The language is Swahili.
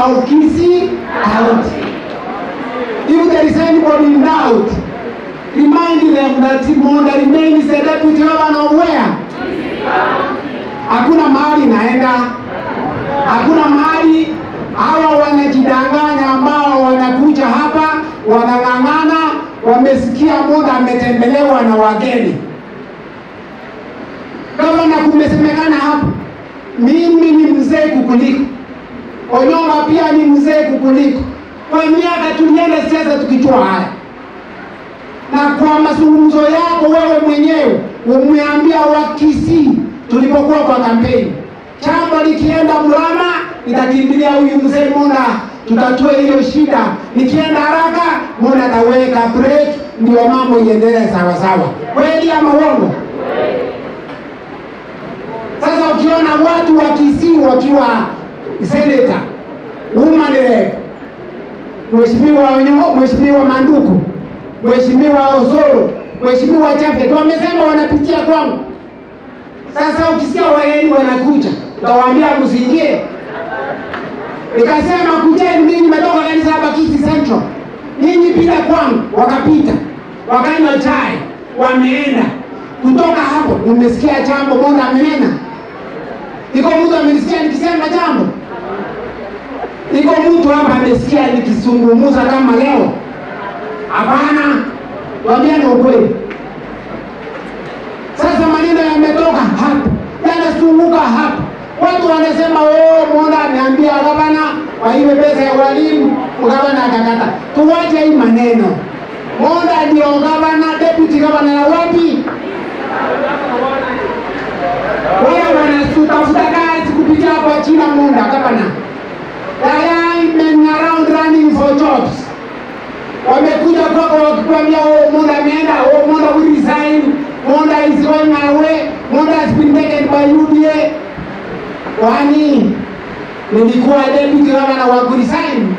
of Kisii County. If there is anybody in doubt, remind them that Monda remains the deputy governor of where? Hakuna mahali naenda, hakuna mahali. Hawa wanajidanganya ambao wanakuja hapa wanang'ang'ana, wamesikia Monda ametembelewa na wageni. Kama na kumesemekana hapa, mimi ni mzee kukuliko, Onyonga pia ni mzee kukuliko. Kwa miaka tulienda siasa tukijua haya, na kwa mazungumzo yako wewe mwenyewe umeambia Wakisii tulipokuwa kwa kampeni, chama likienda mrama nitakimbilia huyu mzee Monda, tutatue hiyo shida. Nikienda haraka Monda ataweka break, ndio mambo iendelee sawa sawa. Kweli ama uongo? Sasa ukiona watu wa Kisii wakiwa senator, woman rep, Mheshimiwa Onyonga, Mheshimiwa Manduku, Mheshimiwa Osoro, Mheshimiwa Chafe, wamesema wanapitia kwangu. Sasa ukisikia wageni wanakuja, utawaambia msiingie. Nikasema kujeni, mimi nimetoka kanisa hapa Kisii Central, ninyi pita kwangu. Wakapita, wakanywa chai, wameenda. Kutoka hapo nimesikia jambo Monda amenena. Iko mtu amenisikia nikisema jambo? Iko mtu hapa amesikia nikizungumza kama leo? Hapana, waambiane ukweli. Sasa maneno yametoka hapa, yanazunguka hapa. Watu wanasema oh, Monda ameambia gavana waibe pesa ya walimu, gavana akakata. Tuwache hii maneno. Monda ndio gavana, deputy gavana ya wapi? Wao wanatafuta kazi kupitia kwa jina Monda gavana. They are men around running for jobs. Wamekuja kwako wakikwambia oh, Monda ameenda, oh, Monda will resign, Monda is going away, Monda has been taken by UDA. Kwani nilikuwa deputy governor wa kuresign?